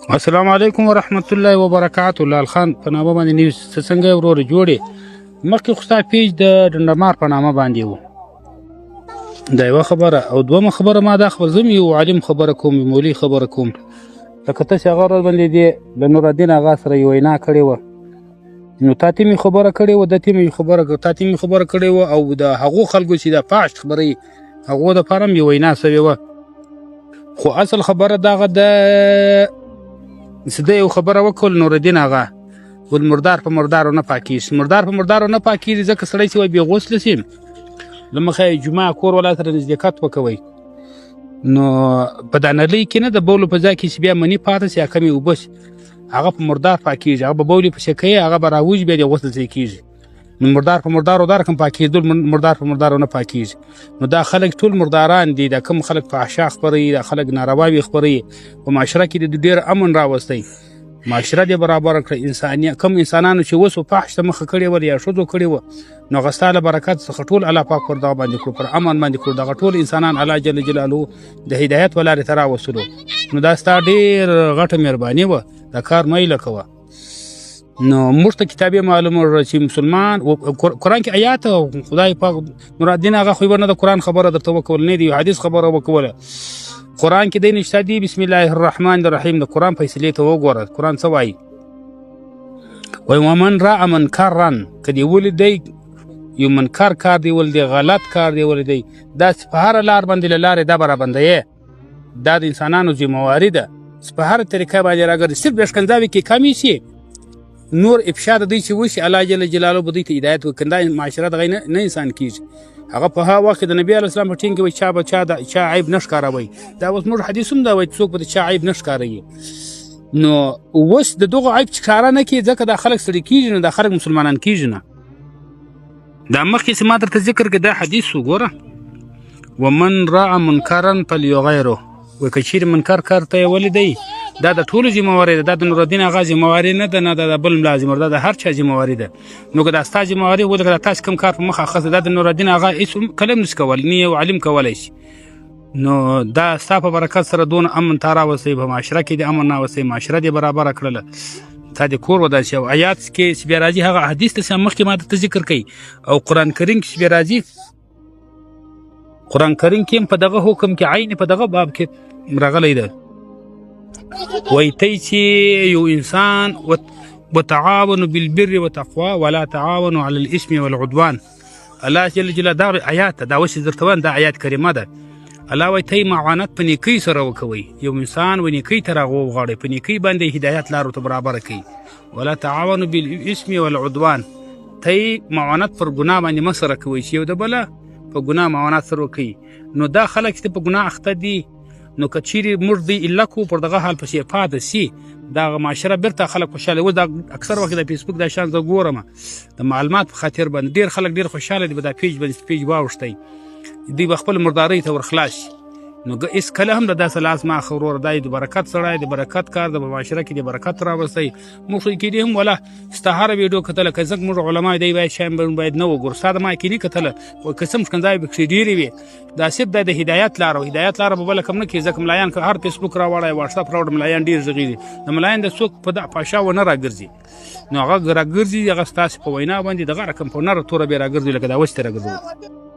السلام علیکم ورحمت الله وبرکاته. لال خان په نامه باندې نیوز، څه څنګه یې ورور جوړې؟ مخکې خو ستا پیج د ډنډمار په نامه باندې و، دا یوه خبره. او دومه خبره، ما دا خبره، زه یو عالم خبره کوم، مولوي خبره کوم. لکه تاسې هغه ورځ باندې دې د نورالدین آغا سره یو وینا کړې وه، نو تا ته مې خبره کړې وه، ده ته مې خبره، تا ته مې خبره کړې وه، او د هغو خلکو چې د فحش خبرې هغو دپاره هم یو وینا سوې وه. خو اصل خبره دغه ده چې ده یو خبره وکړل، نورالدین آغا ول مردار په مردارو نه پاکېږي، مردار په مردارو نه پاکېږي، ځکه سړی چې وایي بې غسله شي، له مخه یې جمعه کور ولا سره نزدېکت وکوئ، نو په دا نلۍ کې نه د بولو په ځای کې چې بیا مني پاتې شي، کمې اوبه شي، هغه په مردار پاکېږي، هغه به بولې پسې کوي، هغه به راوځي، بیا د غسل ځای کېږي. نو مردار په مردارو دا رقم پاکېدل، مردار په مردارو نه پاکېږي. نو دا خلک ټول مرداران دي، دا کوم خلک فحشا خپروي، دا خلک نارواوې خپروي. په معاشره کې د ډېر امن راوستی، معاشره دې برابره کړه. انساني کوم انسانانو چې اوس فحش ته مخه کړې وه یا ښځو کړې وه، نو هغه ستا له برکت څخه ټول الله پاک پر دغه باندې کړو، پر امن باندې کړو، دغه ټول انسانان الله جل جلاله د هدایت و لارې ته راوستلو. نو دا ستا ډېر غټه مهرباني وه، دا کار مه ایله کوه. نو موږ ته کتابي معلومه چې مسلمان قرآن کې آیات، خدای پاک مرادین هغه خو نه د قرآن خبره درته وکول، نه دی حدیث خبره وکوله. قرآن کې دی نشته دی، بسم الله الرحمن الرحیم. د قرآن فیصلې ته وګوره، قرآن څه وایي؟ وایي ومن را منکرا، که دې ولیدی یو منکر کار دی ولیدی، غلط کار دی ولیدی، داسې په هره لار باندې له لارې دا برابندوې، دا د انسانانو ذمهواري ده چې په هره طریقه باندې راګرځي، صرف د ښکنځاوې کې کمې شي، نور افشا د دوی چې وشي، الله جل جلاله به دوی ته هدایت وکړي. دا معاشره دغه نه انسان کېږي. هغه په هغه وخت کې د نبی علیه السلام په ټیم کې وایي چا به چا د چا عیب نه ښکاروي. دا اوس موږ حدیث هم دا وایي څوک به د چا عیب نه ښکاروي. نو اوس د دغو عیب چې ښکاره نه کړي، ځکه دا خلک ستړي کېږي نه، دا خلک مسلمانان کېږي نه. دا مخکې چې ما درته ذکر کړ دا حدیث وګوره، ومن را منکرا فلیغیره، وایي که چیرې منکر کار ته یې ولیدی، دا د ټولو ذمهواري ده، دا د نورالدین آغا ذمهواري نه ده، نه د بل ملا ذمهواري ده، د هر چا ذمهواري ده. نو که دا ستا ذمهواري وده، که دا تاسو کوم کار په مخه اخیستی، دا د نورالدین آغا هېڅ هم کله هم نشي کولی، نه یو عالم کولی شي. نو دا ستا په برکت سره دونه امن تا راوستی، په معاشره کې دې امن راوستی، معاشره دې برابره کړله، تا دې کور ودان شي. او آیات کې چې بیا راځي هغه حدیث ته مخکې ما درته ذکر کوي، او قرآن کریم کې چې بیا راځي، قرآن کریم کې هم په دغه حکم کې عین په دغه باب کې راغلی دی، وایي تی چې یو انسان وتعاونوا بالبر والتقوى ولا تعاونوا على الاسم والعدوان. الله جل جلاله دا آیات دا اوس درته وایم، دا آیات کریمه ده. الله وایي تی معاونت په نیکۍ سره وکوئ، یو انسان و نیکۍ ته راوغواړئ، په نیکۍ باندې هدایت لار ورته برابره کړئ. ولا تعاونوا بالاسم والعدوان، تی معاونت پر ګناه باندې مه سره کوئ، چې یو د بله په ګناه معاونت سره وکوي. نو دا خلک چې په ګناه اخته دي، نو که چیرې موږ دوی اله کو پر دغه حال پسې پاتې سي، دا معاشره بیرته خلک خوشحاله. اوس دا اکثر وخت د فیسبوک دا شان زه ګورم د معلومات په خاطر باندې ډېر خلک ډېر خوشحاله دي، به دا پیج باندې پیج واوښتی، دوی به خپل مردارۍ ته ورخلاص شي. نو هېڅ کله هم د داسې لاس ما اخله وروره، دا د برکت سړی، د برکت کار د معاشره کې د برکت راوستی. موږ خو کېدی هم ولا ستا هره ویډیو کتله، که ځکه موږ علما دی باید شایم باید نه وګورو، ستا د ما کینی کتله، خو که څه ښکنځاوې پکښې ډېرې وې، دا صرف د هدایت لار او هدایت لار به بله کوم نه کېږي، ځکه ملایان که هر فیسبوک راوړی واتساپ راوړی، ملایان ډېر ږغېږي، د ملایان د څوک په پاشا ونه راګرځي، نو هغه راګرځي، هغه ستاسې په وینا باندې دغه رقم په نره توره بیا راګرځي لکه دا اوس ته راګرځي.